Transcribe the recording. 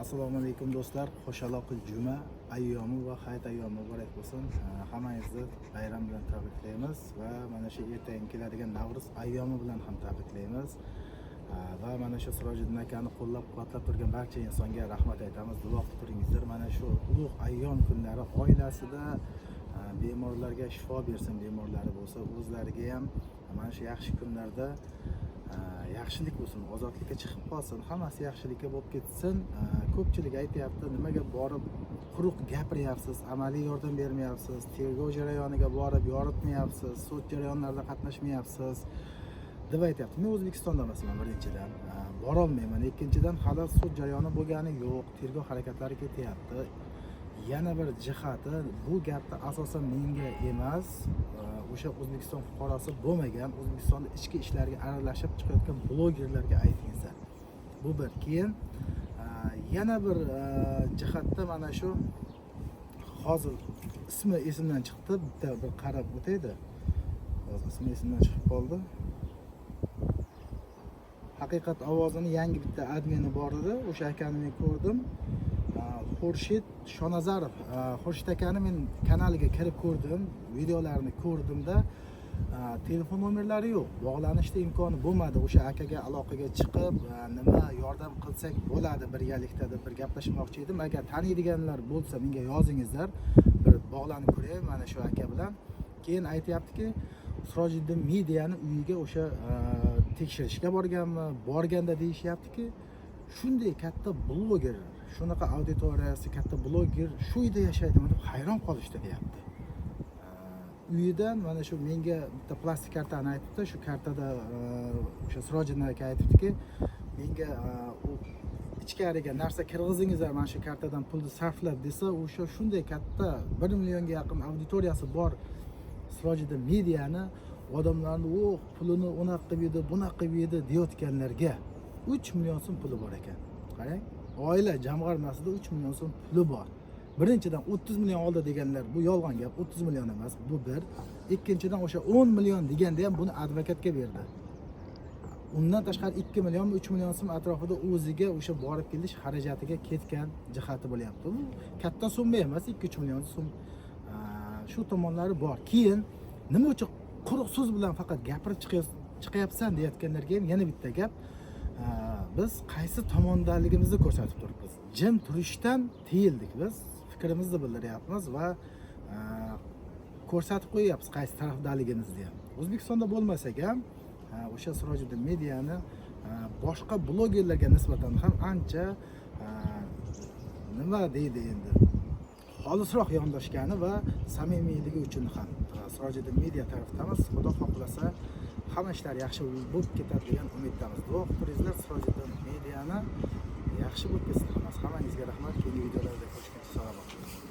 Assalomu alaykum, do'stlar. Qo'shaloqi juma ayyomi va hayit ayyomi muborak bo'lsin. Hammangizni bayram bilan tabriklaymiz va mana shu ertaga keladigan Navro'z ayyomi bilan ham tabriklaymiz. Va mana shu Sirojiddin akani qo'llab-quvvatlab turgan barcha insonga rahmat aytamiz. Duo qilib turingizlar. Mana shu ulug' ayyom kunlari oilasida bemorlarga shifo bersin, bemorlari bo'lsa, o'zlariga ham mana shu yaxshi kunlarda yaxshilik bo'lsin, ozodlikka chiqib qolsin, hammasi yaxshilikka bo'lib ketsin. Ko'pchilik aytyapti, nimaga borib quruq gapiryapsiz, amaliy yordam bermayapsiz, tergov jarayoniga borib yoritmayapsiz, sud jarayonlarida qatnashmayapsiz deb aytyapti. Men O'zbekistonda emasman, birinchidan, borolmayman, ikkinchidan, hali sud jarayoni bo'lgani yo'q, tergov harakatlari ketyapti. Yana bir jihati, bu gapni asosan menga emas, o'sha O'zbekiston fuqarosi bo'lmagan, O'zbekistonda ichki ishlarga aralashib chiqayotgan blogerlarga aytingizlar. Bu bir. Keyin yana bir jihatda mana shu hozir ismi esimdan chiqdi, bitta bir qarab o'taydi, hozir ismi esimdan chiqib qoldi. Haqiqat ovozini yangi bitta admini bor edi, o'sha akani men ko'rdim. Xurshid Shonazarov. Xurshid akani men kanaliga kirib ko'rdim, videolarini ko'rdimda, telefon nomerlari yo'q, bog'lanishda imkoni bo'lmadi. O'sha akaga aloqaga chiqib, nima yordam qilsak bo'ladi birgalikda deb bir gaplashmoqchi edim. Agar taniydiganlar bo'lsa, menga yozingizlar, bir bog'lanib ko'ray mana shu aka bilan. Keyin aytyaptiki, Sirojiddin Mediani uyiga o'sha tekshirishga borganmi, borganda deyishyaptiki, shunday katta bloger, shunaqa auditoriyasi katta bloger shu uyda yashaydimi deb hayron qolishdi deyapti. Uyidan mana shu menga bitta plastik kartani aytibdi, shu kartada o'sha Sirojiddin aka aytibdiki, menga u ichkariga narsa kirgizingizlar mana shu kartadan pulni sarflab desa, o'sha shunday katta 1 millionga yaqin auditoriyasi bor Sirojiddin Mediani odamlarni "Oh, pulini unaqa qilib yedi, bunaqa qilib yedi" deyotganlarga 3 million so'm puli bor ekan. Qarang, oila jamg'armasida 3 million so'm puli bor. Birinchidan, 30 million oldi deganlar, bu yolg'on gap, 30 million emas bu, bir. Ikkinchidan, o'sha 10 million deganda ham buni advokatga berdi. Undan tashqari 2 millionmi, 3 million so'm atrofida o'ziga o'sha borib kelish xarajatiga ketgan jihati bo'lyapti. Bu katta summa emas, 2-3 million so'm. Shu tomonlari bor. Keyin nima uchun quruq so'z bilan faqat gapirib chiqyapsan deyayotganlarga ham yana bitta gap. Biz qaysi tomondaligimizni ko'rsatib turibmiz, jim turishdan tiyildik, biz fikrimizni bildiryapmiz va ko'rsatib qo'yyapmiz qaysi tarafdaligimizni ham. O'zbekistonda bo'lmasak ham, o'sha Sirojiddin Mediani boshqa blogerlarga nisbatan ham ancha, nima deydi endi, xolisroq yondoshgani va samimiyligi uchun ham Sirojiddin Media tarafdamiz. Xudo xohlasa, hamma ishlar yaxshi bo'lib ketadi degan umiddamiz. Duo qilib turingizlar, Sirojiddin Mediani yaxshi bo'lib ketsin hammasi. Hammangizga rahmat. Keyingi videolarda ko'rishguncha salomat bo'ling.